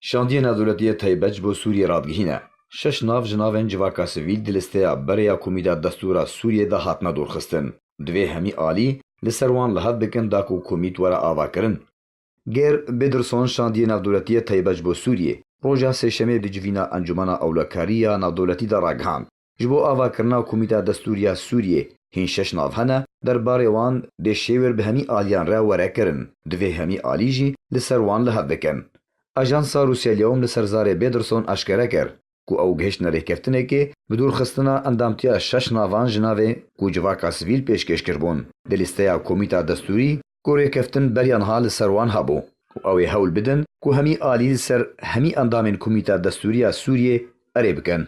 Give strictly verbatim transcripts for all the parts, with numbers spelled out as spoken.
Şandiyê Navdewletî yê taybet ji bo Sûriyê radigihîne. Şeş nav ji navên civaka sivîl di listeya berê ya Komîta Destûra Sûriyê de hatine dorxistin. Divê hemî alî li ser wan li hev bikin da ku komît were avakirin. Geir Pedersen, Şandiyê Navdewletî yê taybet ji bo Sûriyê, roja Sêşemê di civîna Encûmena Ewlekarî ya Navdewletî de ragihand. Ji bo avakirina Komîta Destûrî ya Sûriyê, hîn şeş nav hene, derbarê wan dê şêwir bi hemî aliyan re were kirin. Divê hemî alî jî li ser wan li hev bikin. Ajansa Rûsya Lewm li ser zarê Pedersen eşkere kir ku ew gihiştine rêkeftinekê bi dûrxistina endamtiya şeş navan ji navê ku civaka sivîl pêşkêş kiribûn di lîsteya Komîta Destûrî ku rêkeftin beriya niha li ser wan hebû û ew ê hewl bidin ku hemî alî li ser hemî endamên Komîta Destûrî ya Sûriyê erê bikin.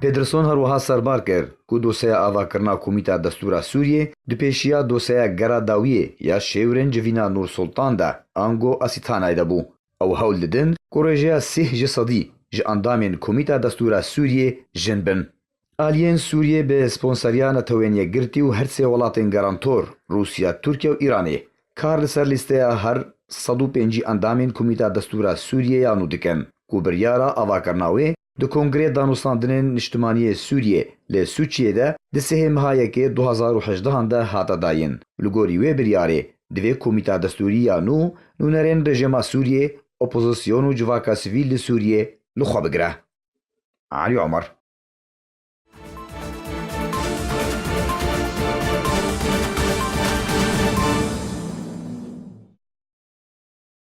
Pedersen her wiha serbar kir ku doseya avakirina Komîta Destûra Sûriyê di pêşiya doseya gera dawiyê ya şêwirên civîna Nûr Sultan de ango Asîtanayê de bû. Ew hewl didin ku rêjeya sîh ji sedî ji endamên Komîta Destûra Sûriyê jin bin. Aliyên Sûriyê bi sponseriya Netewên Yekgirtî û her sê welatên garantor, Rûsya, Tirkiye û Îranê, kar li ser lîsteya her sed û pêncî endamên Komîta Destûra Sûriyê ya nû dikin, ku biryara avakirina wê di Kongrê Danûstandinên Niştimanî yê Sûriyê li Sûçiyê de di sihê meha yekê du hazar û hejdehan de hate dayîn. Li gorî wê biryarê, divê Komîta Destûrî ya nû nûnerên rejîma Sûriyê, opozîsyon û civaka sivîl li Sûriyê li xwe bigire. Elî Omer.